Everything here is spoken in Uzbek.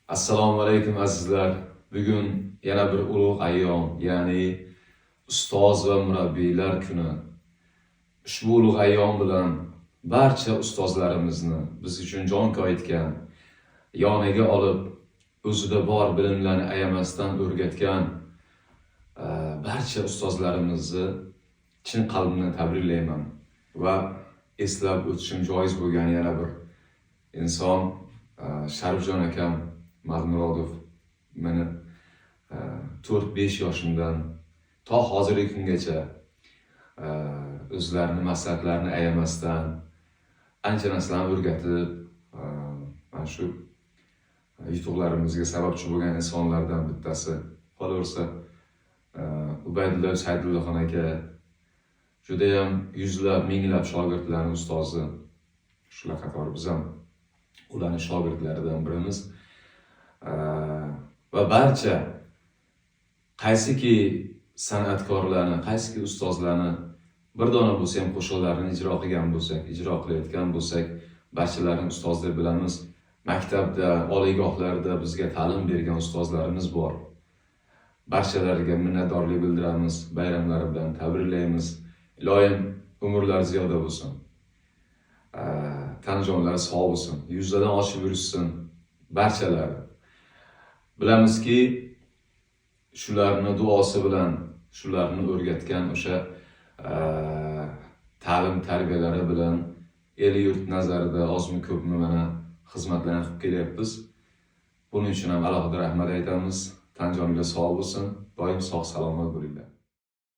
Assalomu alaykum, azizlar. Bugun yana bir ulug' ayyom, ya'ni ustoz va murabbiylar kuni. Ushbu ulug' ayyom bilan barcha ustozlarimizni, biz uchun jon koyitgan, yoniga olib, o'zida bor bilimlarni ayamasdan o'rgatgan barcha ustozlarimizni chin qalbimdan tabriklayman va eslab o'tishim joiz bo'lgan yana bir inson, Sharifjon akam Madmurodov meni 4-5 yoshimdan to hozirgi kungacha o'zlarini maslahatlarini ayamasdan ancha narsalarni o'rgatib, mana shu yutuqlarimizga sababchi bo'lgan insonlardan bittasi. Qolaversa, Ubaydulla Saydullaxon aka judayam yuzlab, minglab shogirdlarni ustozi. Shular qatori biz ham ularni shogirdlaridan birimiz. Va barcha qaysiki san'atkorlarni, qaysiki ustozlarni bir dona bo'lsa ham qo'shiqlarini ijro qilgan bo'lsak, ijro qilayotgan bo'lsak, barchalarini ustoz deb bilamiz. Maktabda, oliygohlarda bizga ta'lim bergan ustozlarimiz bor. Barchalariga minnatdorlik bildiramiz, bayramlari bilan tabriklaymiz. Iloyim umrlari ziyoda bo'lsin. Tan jonlari sog' bo'lsin, yuzlardan oshib yurishsin barchalari. Bilamizki, shularni duosi bilan, shularni o'rgatgan o'sha ta'lim tarbiyalari bilan el yurt nazarida ozmi ko'pmi mana xizmatlarni qilib kelyapmiz. Buning uchun ham alohida rahmat aytamiz. Tan joninglar sog' bo'lsin, doim sog' salomat bo'linglar.